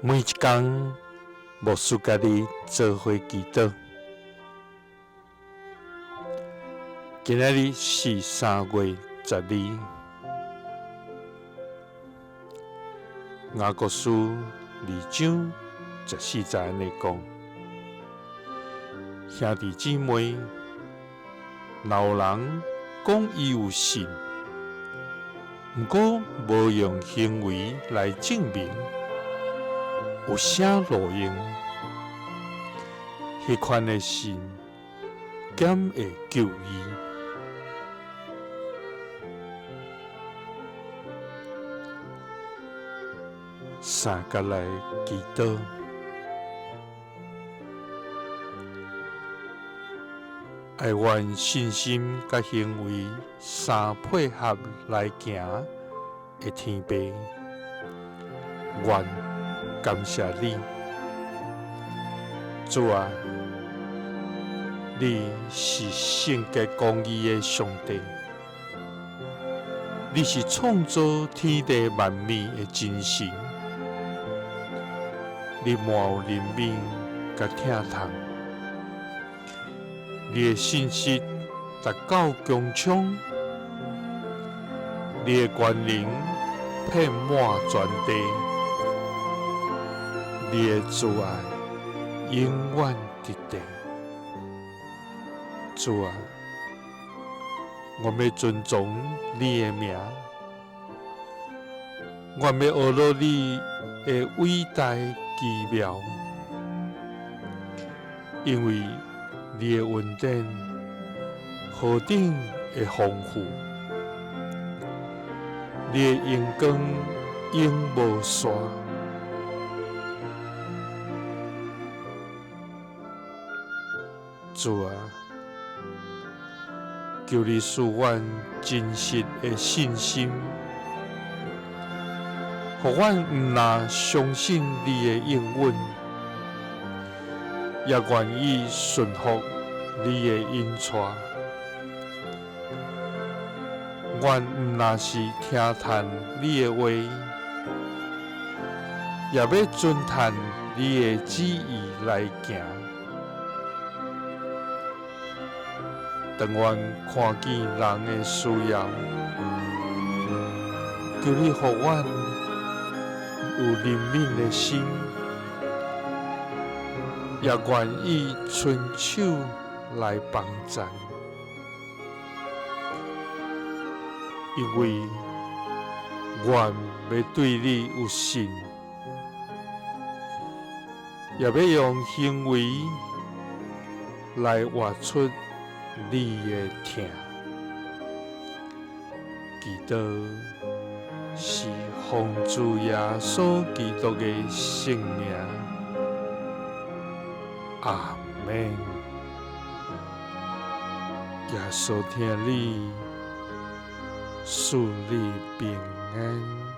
每一工，牧師佮你做伙祈禱。今仔日是3月12，雅各書2章14節按呢講：兄弟姊妹，若有人講伊有信，毋過無用行為來證明，有啥路用？彼款的信，敢會救伊？三佮來祈禱，愛願信心佮行為相配合來行的天父，願感謝你，主啊，你是聖潔公義的上帝，你是創造天地萬物的真神，你滿有憐憫佮疼痛，你的信實達到穹蒼，你的權能遍滿全地，你的慈愛永遠佇地。主啊，我欲尊崇你的名，我欲學落你的偉大奇妙，因為你的恩典何等的豐富，你的榮光永無煞。主啊，求你賜阮真實的信心，予阮毋但相信你的應允，也願意順服你的引帶。阮毋但是聽趁你的話，也欲遵趁你的旨意來行。當阮看見人的需要，求你予阮有憐憫的心，也願意伸手來幫贊，因為阮欲對你有信，也欲用行為來活出你的疼。祈禱是奉主耶穌基督的聖名，阿們。耶穌疼你，賜你平安。